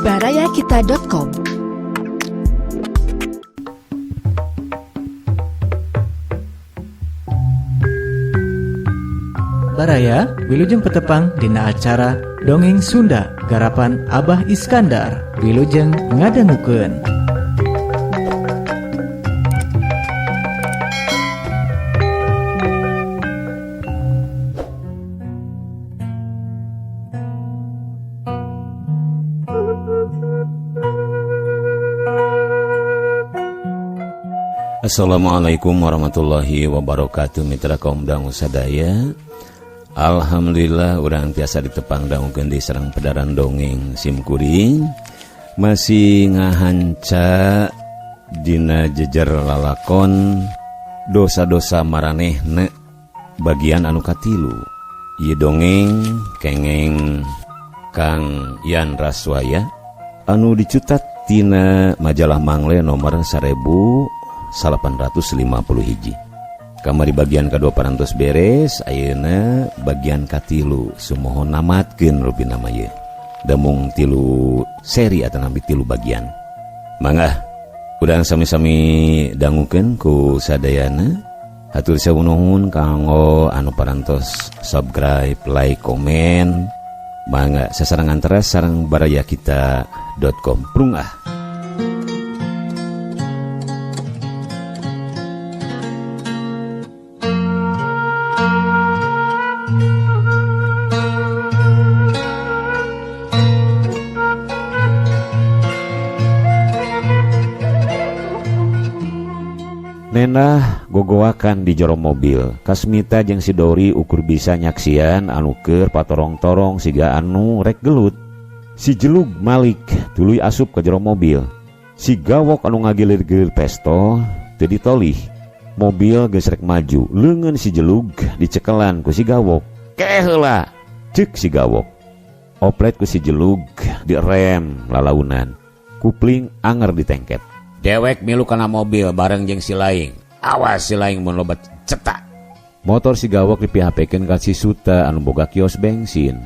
barayakita.com. Baraya, Wilujeng Petepang dina acara Dongeng Sunda garapan Abah Iskandar. Wilujeng ngadangukeun. Assalamualaikum warahmatullahi wabarakatuh, mitra kaum dangu sadaya. Alhamdulillah urang tiasa ditepang dangukeun di sareng pedaran dongeng simkuring. Masih ngahanca dina jejer lalakon dosa-dosa maranehna bagian anu katilu. Ieu dongeng kengeng Kang Yan Raswaya anu dicutat tina majalah Mangle nomor 1851. Kamari bagian kadua parantos beres, ayeuna bagian katilu sumohon namatkeun rupina mah ieu. Damung tilu seri atanapi tilu bagian. Mangga urang sami-sami dangukeun ku sadayana. Hatur sewu nuhun kanggo anu parantos subscribe, like, komen. Mangga sasarengan teras sareng barayakita.com. Prung ah. Nenah gogoakan di jero mobil. Kasmita jeung si Dori ukur bisa nyaksian anu keur patorong-torong siga anu rek gelut. Si Jelug malik tuluy asup ke jero mobil. Si Gawok anu ngagilir-gilir pestol teu ditolih. Mobil geus rek maju, leungeun si Jelug dicekelan ku si Gawok. Keh heula, ceuk si Gawok. Oplet ku si Jelug direm lalaunan. Kupling anger ditengket. Dewek milu kana mobil bareng jeung si Laing. Awas si Laing mun loba cetak. Motor si Gawok dipihapekeun ka si Suta anu boga kios bensin.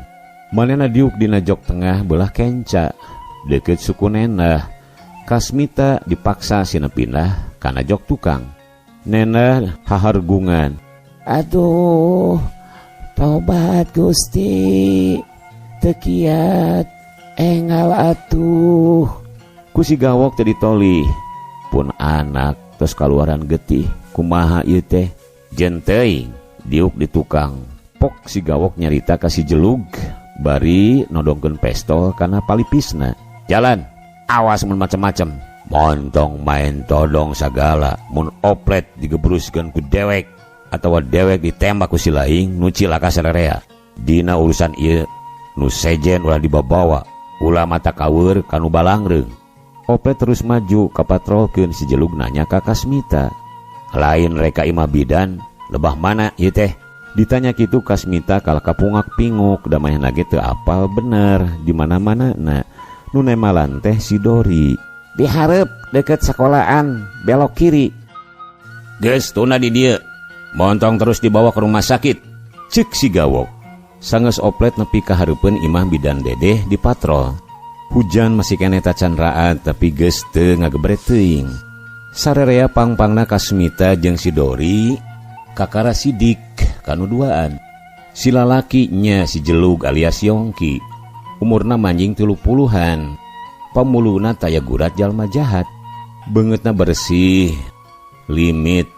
Manehna diuk dina jok tengah belah kenca deukeut suku Nenah. Kasmita dipaksa sina pindah kana jok tukang. Nenah hahargungan. Aduh, tobat Gusti, teu kiat engal atuh. Ku si Gawok teu ditolih. Pun anak tos kaluaran getih, kumaha ieu teh? Jen teuing diuk di tukang. Pok si Gawok nyarita ka si Jelug bari nodongkeun pestol kana palipisna. Jalan, awas mun macem-macem. Montong main todong sagala, mun oplet digebruskeun ku dewek atawa dewek ditembak ku si Laing nu cilaka sarerea. Dina urusan ieu nu sejen ulah dibabawa, ulah mata kaweur kanu balangreung. Oplet terus maju kapatrolkeun si Jelug nanya ka Kasmita. Lain reka imah bidan, lebah mana ieu teh? Ditanya kitu Kasmita kalah kapungak pinguk, da manehna ge teu apal bener di mana-mana na. Nu nemalan teh si Dori. Dihareup deket sekolahan, belok kiri. Geus tuna di dieu. Montong terus dibawa ke rumah sakit. Ceuk si Gawok. Sanggeus Oplet nepi ka hareupeun imah bidan Dedeh di patrol. Hujan masih keneh tacan raat tapi geus teu ngagebret teuing. Sarerea pangpangna Kasmita jeung si Dori kakara sidik kanu duaan. Si lalaki nya si Jelug alias Yongki. Umurna manjing 30-an. Pamuluna taya gurat jalma jahat. Beungeutna bersih, limit,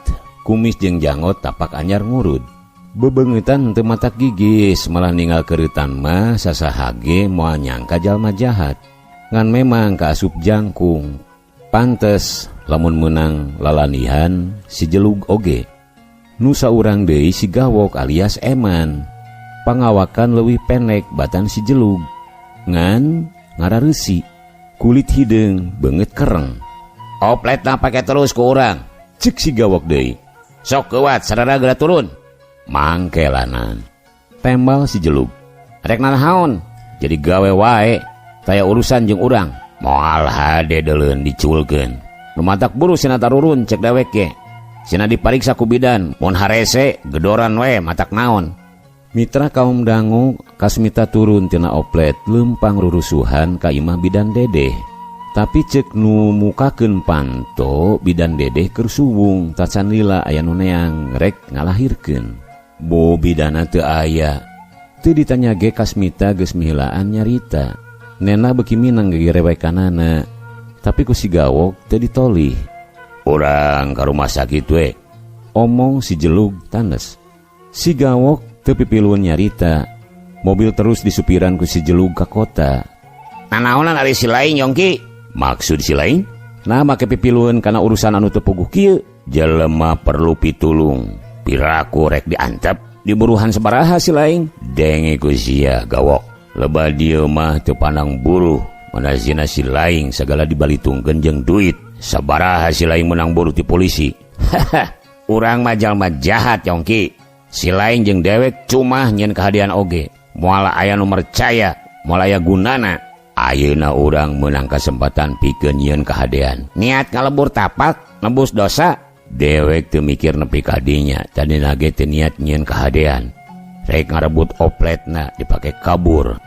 kumis jeung janggot tapak anyar ngurud. Bebeungeutan teu matak gigis, malah ninggal keureutan mah sasahage moal nyangka jalma jahat. Ngan memang kaasup jangkung. Pantes lamun meunang lalanihan si Jelug oge. Nu saurang deui si Gawok alias Eman. Pangawakan leuwih pendek batan si Jelug. Ngan ngarareusi, kulit hideung beungeut kereng. Opletna pake terus ku urang, ceuk si Gawok deui. Sok keuat sarana geura turun. Mangkelanan. Tembal si Jelug. Rek nanaon? Jadi gawe wae, taya urusan jeung urang. Moal hade deuleun diculkeun. Nu matak buru sina tarurun cek dewek ge. Sina dipariksa ku bidan, mun harese gedoran we matak naon. Mitra kaum dangu, Kasmita turun tina oplet lempang rurusuhan ka imah bidan Dedeh. Tapi cek nu mukakeun panto bidan Dedeh keur suwung tacan lila aya nu neang rek ngalahirkeun. Bo bidana teu aya. Teu ditanya ge Kasmita geus mihilaan nyarita. Nena beuki minang gegerewekanana. Tapi ku si Gawok teu ditolih. Urang ka rumah sakit we. Omong si Jelug tandes. Si Gawok teu pipilueun nyarita. Mobil terus disupiran ku si Jelug ka kota. Nanaonan ari si Laing Yongki? Maksud si Laing? Nah make pipilueun kana urusan anu teu puguh kieu. Jelema perlu pitulung. Piraku rek diantep. Diburuhan sabaraha si Laing? Denge ku sia Gawok. Lebah dieu mah teu pandang buruh. Manazina si Laing segala dibalitungkeun jeung duit. Sabaraha si Laing menang buruh ti polisi. Haha, urang mah jalma jahat Yongki. Si Laing jeung dewek cuma nyieun kahadean oge. Moal aya nu percaya, moal aya gunana. Ayeuna urang meunang kasempatan pikeun nyieun kahadean. Niat ngalebur tapak, nebus dosa. Dewek teu mikir nepi ka dinya, tadina ge teu niat nyieun kahadean. Rek ngarebut opletna dipake kabur.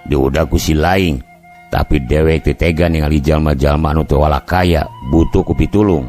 Diudag ku si Laing. Tapi dewek teu tega ningali jalma-jalma anu teu walakaya, butuh ku pitulung.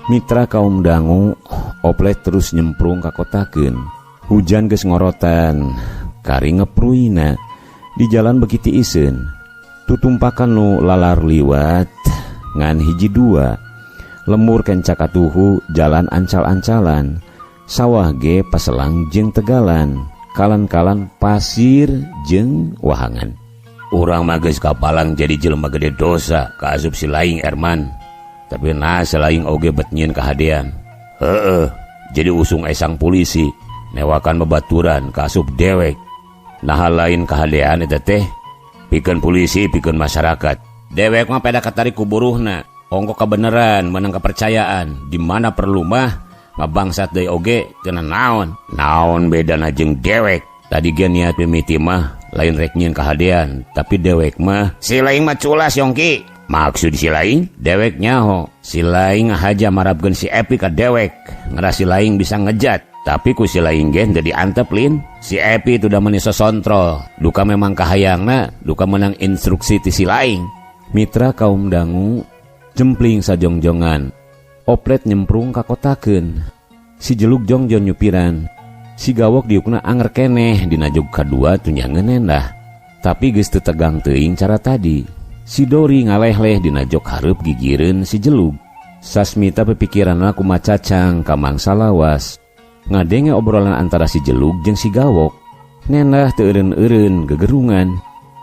Mitra kaum dangu, oplet terus nyemplung ka kotakeun. Hujan geus ngorotan, kari ngepruina. Di jalan beuki tiiseun. Tutumpakan nu lalar liwat ngan hiji dua. Lemur kenca katuhu jalan ancal-ancalan. Sawah ge paselang jeung tegalan. Kalan-kalan pasir jeung wahangan. Urang mah geus kapalang jadi jelema gede dosa kaasup si Laing Erman. Tapi nah selain oge bet nyieun kahadean. Heeh, jadi usung esang polisi newakan bebaturan kaasup dewek. Nah lain kahadean eta teh pikeun polisi pikeun masyarakat. Dewek mah peda katarik ku buruhna, ongko kebenaran menang kepercayaan. Di mana perlu mah ngabangsat deui oge teu naon. Naon bedana jeung dewek? Tadi ge niat mimiti mah lain rek nyieun kahadean, tapi dewek mah si Laing mah culas Yongki. Maksud si Laing? Dewek nyaho. Si Laing ngahaja marapkeun si Epi ka dewek. Ngeras si Laing bisa ngejat. Tapi ku si Laing ge teu diantep lin. Si Epi itu udah meni sosontrol. Duka memang kahayangna, duka menang instruksi ti si Laing. Mitra kaum dangu jempling sajongjongan. Oplet nyemprung ka kotakeun. Si Jelug jongjon nyupiran. Si Gawok diukna anger keneh dina jog kadua tunyangeun nendah. Tapi geus teu tegang teuing cara tadi. Si Dori ngalehleh dina jok hareup gigireun si Jelug. Sasmita pipikiranna kumacacang ka mangsa lawas. Ngadenge obrolan antara si Jelug jeung si Gawok. Nendah teu eureun-eureun gegerungan.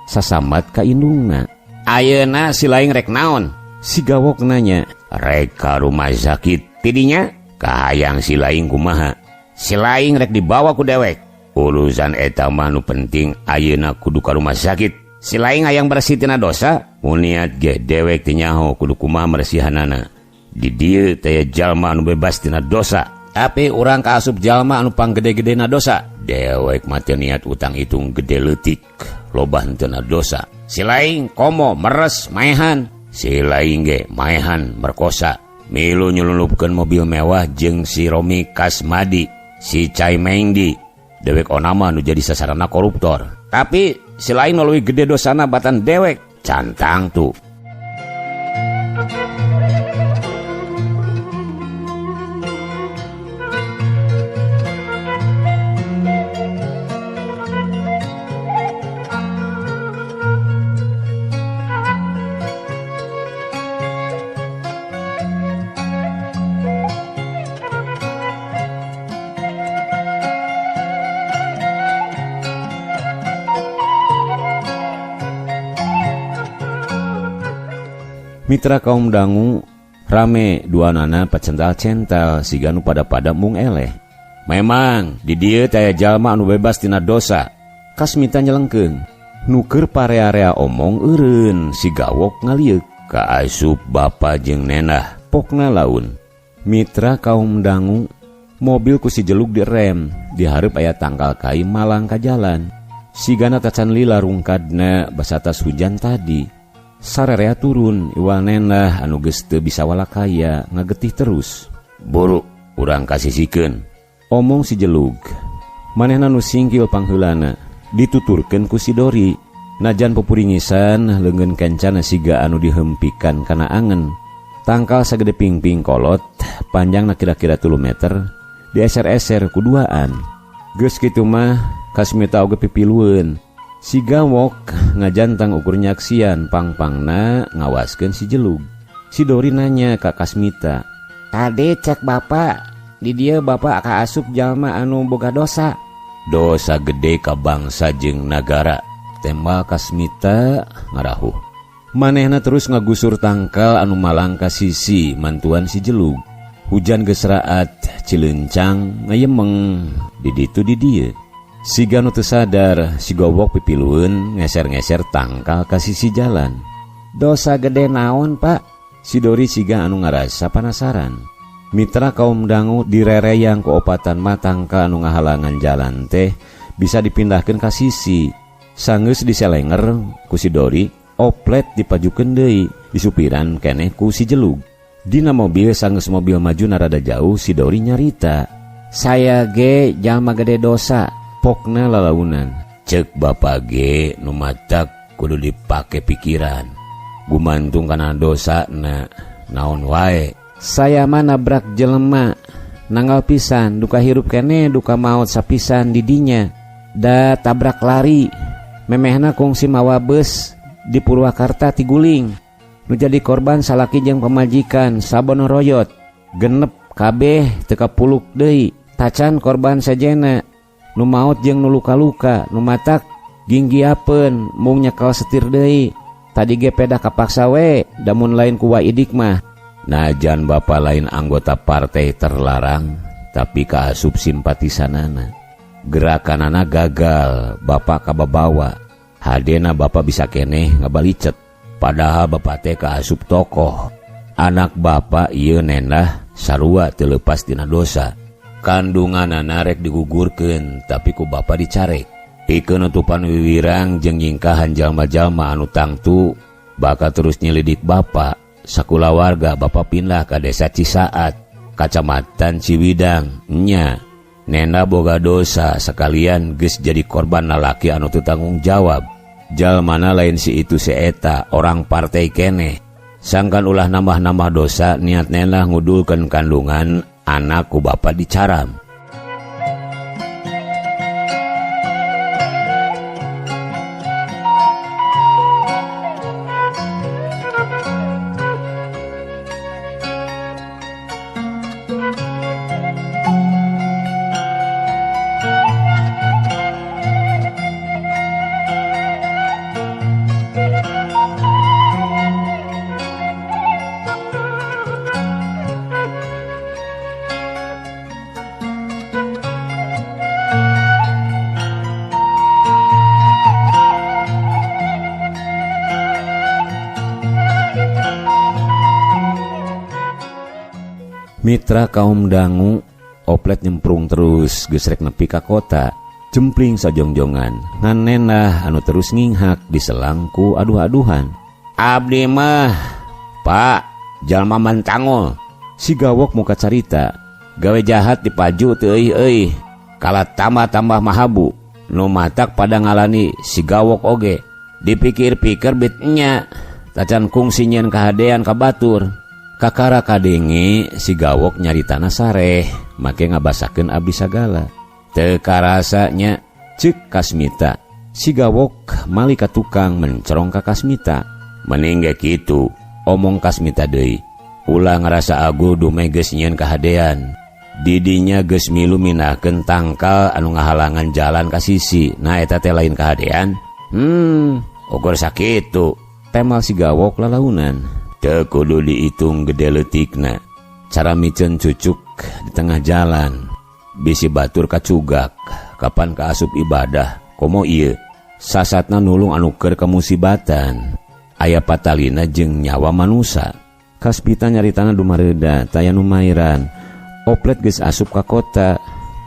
Sasambat ka indungna. Ayeuna si Laing rek naon? Si Gawok nanya. Rek ka rumah sakit. Tidinya kahayang si Laing kumaha? Si Laing rek dibawa ku dewek. Urusan eta mah nu penting ayeuna kudu ka rumah sakit. Si Laing hayang bersih tina dosa, mun niat ge dewek teu nyaho kudu kumaha meresihanana. Di dieu teh jalma anu bebas tina dosa, tapi urang kaasup jalma anu panggede-gedena dosa. Dewek mah teu niat utang hitung gede leutik, loba henteu dosa. Si Laing komo meres maehan, si Laing ge maehan merkosa. Milu nyelulupkeun mobil mewah jeung si Romi Kasmadi, si Cai Mengdi. Dewek onama nu jadi sasarana koruptor. Tapi si Laing nu leuwih gede dosana batan dewek, cantang tuh. Mitra kaum dangu rame dua nana pacental-cental siga nu pada-pada mung eleh. Memang di dieu teh aya jalma anu bebas tina dosa. Kasmita nyelengkeun. Nu keur parea-rea omong eureun si Gawok ngalieuk. Kaasup bapa jeung nenah. Pokna laun. Mitra kaum dangu, mobil ku si Jelug direm, dihareup aya tangkal kai malang ka jalan. Sigana tacan lila rungkadna basatas hujan tadi. Sarerea turun iwal nenah anu geus teu bisa walakaya ngagetih terus. Buru urang kasisikeun. Omong si Jelug. Manehna nu singkil pangheulana dituturkeun ku si Dori. Najan pupuringisan leungeun kencana siga anu dihempikan kana angen. Tangkal sagede pingping kolot, panjangna kira-kira 3 meter, dieser-eser ku duaan. Geus kitu mah Kasmita oge pipilueun. Si Gawok ngajantang ukur nyaksian pang-pangna ngawaskeun si Jelug. Si Dori nanya ka Kasmita, "Tadi cek bapak, di dieu bapak kaasup jalma anu boga dosa." Dosa gede ka bangsa jeung nagara, tembal Kasmita ngarahuh. Manehna terus ngagusur tangkal anu malang ka sisi mantuan si Jelug. Hujan geus raat, cilencang ngayemeng di ditu di dieu. Siga nu teu sadar, si Gowok pipilueun ngeser-ngeser tangkal ka sisi jalan. Dosa gede naon, Pak? Si Dori siga anu ngarasa panasaran. Mitra kaum dangu direreyang ku opatan mah tangkal anu ngahalangan jalan teh bisa dipindahkeun ka sisi. Sanggeus diselenger ku si Dori, oplet dipajukeun deui, disupiran keneh ku si Jelug. Dina mobil sanggeus mobil maju narada jauh, si Dori nyarita, "Saya ge jalma gede dosa." Pokna lalaunan. Cek bapak ge nu matak kudu dipake pikiran. Gumantung kana dosa na naon wae. Saya mah nabrak jelema, nanggal pisan, duka hirup kene, duka maot sapisan didinya. Da tabrak lari, memehna kungsi mawa bus di Purwakarta tiguling. Nu jadi korban salaki jeung pamajikan sabono royot. Genep kabeh teu kapuluk deui, tacan korban sejena. Nu maot jeung nu luka-luka, nu matak ginggiapeun mung nyekel setir deui. Tadi ge pedah kapaksa we, damun lain ku waidik mah. Najan bapa lain anggota partai terlarang, tapi kaasup simpatisanana. Gerakanana gagal, bapak kababawa. Hadena bapak bisa keneh ngabalicet. Padahal bapak teh kaasup tokoh. Anak bapak ieu nenah sarua teu leupas tina dosa. Kandunganana rek digugurkeun, tapi ku bapak dicarek. Pikeun nutupan wiwirang jeung nyingkahan jalma-jalma anu tangtu bakal terus nyelidik bapak. Sakulawarga bapak pindah ka desa Cisaat, kacamatan Ciwidang. Nya, nena boga dosa sekalian geus jadi korban lalaki anu teu tanggung jawab. Jalmana lain si itu si eta, orang partai keneh. Sangkan ulah nambah-nambah dosa, niat nena ngudulkeun kandungan anak ku bapak dicaram. Mitra kaum dangu, oplet nyemprung terus gesrek nepi ka kota, jempling sajongjongan, ngan nenah anu terus nginghak diselangku aduh-aduhan. Abdi mah, Pak, jalma mantangol. Si Gawok muka carita, gawe jahat dipaju teu euy-euy, kala tambah-tambah mahabu, nu matak pada ngalani si Gawok oge. Dipikir-pikir bitnya, tacan kungsi nyeun kahadean ka batur. Kakara kadenge si Gawok nyari tanah sareh, make ngabasakeun abdi sagala. Teu karasa nya, ceuk Kasmita. Si Gawok mali ka tukang mencerong ka Kasmita. Mending ge kitu, omong Kasmita deui. Ulah ngarasa agul dumeh geus nyieun kahadean. Didinya geus milu mindahkeun tangkal anu ngahalangan jalan ka sisi. Nah eta teh lain kahadean. Ukur sakitu. Temal si Gawok lalaunan. Teu kudu diitung gede leutikna. Cara miceun cucuk di tengah jalan. Bisi batur kacugak kapan kaasup ibadah komo ieu sasatna nulung anu keur kamusibatan aya patalina jeung nyawa manusa. Kaspita nyaritana dumareda taya nu mairan. Oplet geus asup ka kota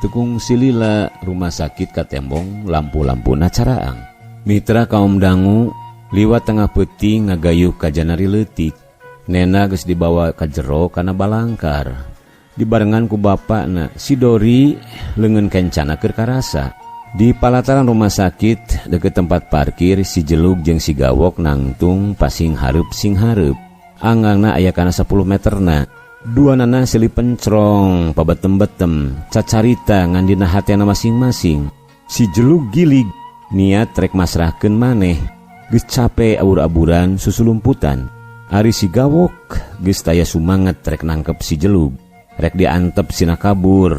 tukung silila rumah sakit katembong lampu-lampuna caraang. Mitra kaum dangu liwat tengah peuting ngagayuh ka janari leutik. Nena geus dibawa ka jero kana balangkar. Dibarengan ku bapakna si Dori leungeun kencana keur karasa. Di palataran rumah sakit deket tempat parkir si Jelug jeung si Gawok nangtung pasing hareup sing hareup. Angangna aya kana 10 meterna. Dua nana silih pencrong pabetem-betem cacarita ngan dina hatena masing-masing. Si Jelug gilig niat rek masrahkeun maneh. Geus cape abur-aburan susulumputan. Ari si Gawok geus taya sumanget rek nangkep si Jelug. Rek diantep sina kabur.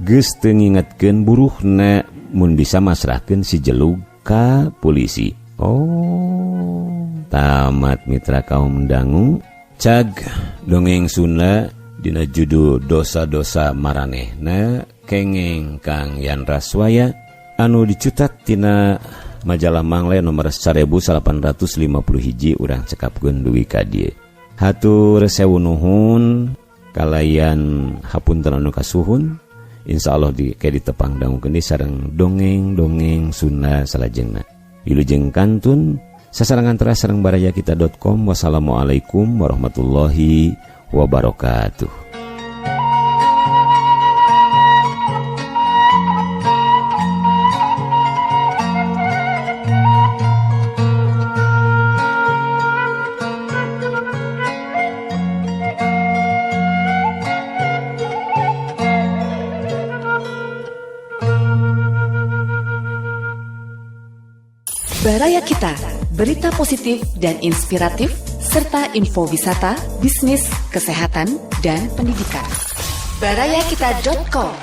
Geus teu ngingetkeun buruhna mun bisa masrahkeun si Jelug ka polisi. Oh, tamat mitra kaum dangu. Cag dongeng Sunda dina judul Dosa-dosa Maranehna kengeng Kang Yan Raswaya anu dicutak tina majalah Mangle nomor 1851 urang cekapkeun dugi ka dieu. Hatur sewu nuhun kalayan hapunten anu kasuhun. Insyaallah di ke ditepang dangukeun deui sareng dongeng-dongeng Sunda salajengna. Wilujeng kantun sasarengan teras sareng barayakita.com. Wassalamualaikum warahmatullahi wabarakatuh. Baraya Kita, berita positif dan inspiratif, serta info wisata, bisnis, kesehatan, dan pendidikan. Barayakita.com.